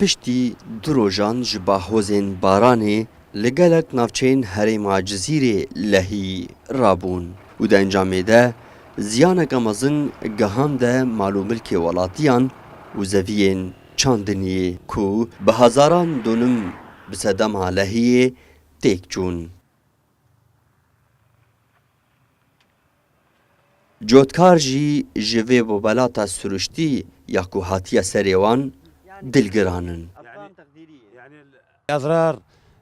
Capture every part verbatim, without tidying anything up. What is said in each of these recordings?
Piştî du rojan ji bahozên baranê li gelek navçeyên herêma Cizîrê lehî rabûn û di encamê de ziyaneke mezin gihande mal û milkê welatiyan û zeviyên çandiniyê ku bi hezaran donim bi sedema lehiyê têk çûn. Cotkar jî ji vê bobelata siruştî ya ku hatiye serê wan dilgiran in. يعني أضرار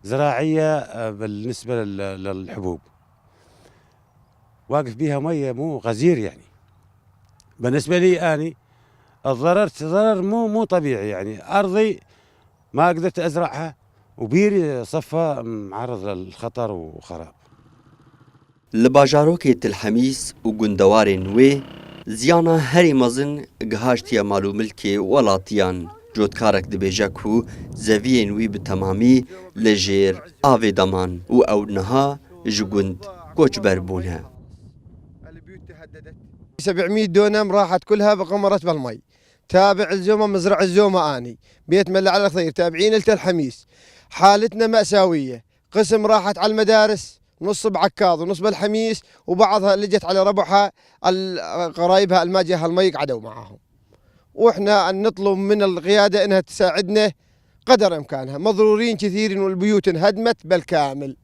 زراعية، آه، بالنسبة لل- للحبوب. واقف بيها مية مو غزير يعني. بالنسبة لي أني الضرر ضرر مو مو طبيعي يعني. أرضي ما قدرت أزرعها، وبيري صفى معرض للخطر وخراب. Li bajarokê Til Hemîs û gundewarên wê ziyana herî mezin gihaştiye mal û milkê welatiyan. Cotkarek dibêje ku zeviyên wî bi temamî li jêr avê de man û ew niha ji gund koçber bûne. سبعمية دونم راحت كلها بقمرت بالمي. تابع الزومة، مزرع الزومة أني. بيت ملا على الخضير، تابعين لتل حميس. حالتنا مأساوية. قسم راحت على المدارس، نص بعكاظ ونص بالحميس، وبعضها لجت على ربعها ال- قرايبها الماجهة المي قعدوا معاهم. وإحنا نطلب من القيادة إنها تساعدنا قدر إمكانها. مضرورين كثير والبيوت انهدمت بالكامل.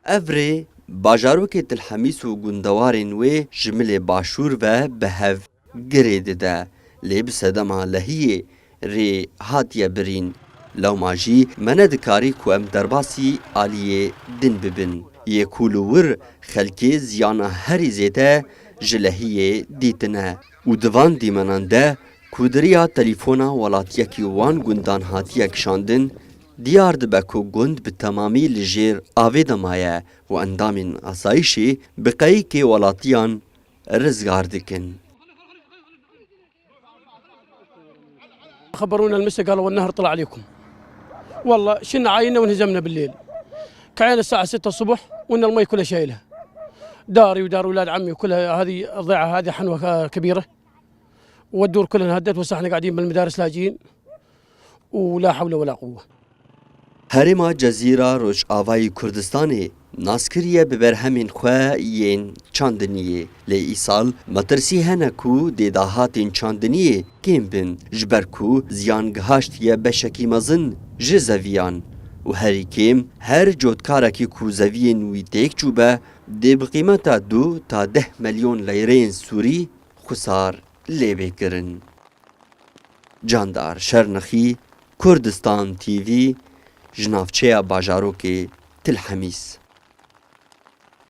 Ev rê bajarokê Til Hemîs û gundewarên wê ji milê başûr ve bi hev girê dide, lê bi sedema lehiyê rê hatiye birîn. Lewma jî me nedikarî ku em derbasî aliyê din bibin, yê ku li wir xelkê ziyana herî zêde ji lehiyê dîtine û di van dîmenan de ku di riya telefona welatiyekî wan gundan hatiye kişandin, diyar dibe ku gund bi temamî li jêr avê de maye û endamên asayîşê bi qeyikê welatiyan rizgar dikin. خبرونا المسا قالوا: "النهر طلع عليكم". والله شن عاينا وانهزمنا بالليل. كعينا الساعة ستة الصبح وان المي كلها شايلها. داري ودار ولاد عمي وكلها هذه الضيعة، هذه حنوة كبيرة. والدور كلها انهدت، وهسه احنا قاعدين بالمدارس لاجئين. ولا حول ولا قوة. Herêma Cezîra Rojavayî Kurdistanê nas kiriye bi berhemên xwe yên çandiniyê, lê îsal metirsî hene ku dê dahatên çandiniyê kêm bin, ji ber ku ziyan gihaştiye beşekî mezin ji zeviyan û herî kêm her cotkarekî ku zeviyên wî têk çûbe, dê bi qîmeta du ta deh milyon leyreyên sûrî xusar lê bê kirin. Candar Şernexî, Kurdistan T V, ji navçeya bajarokê Til Hemîs.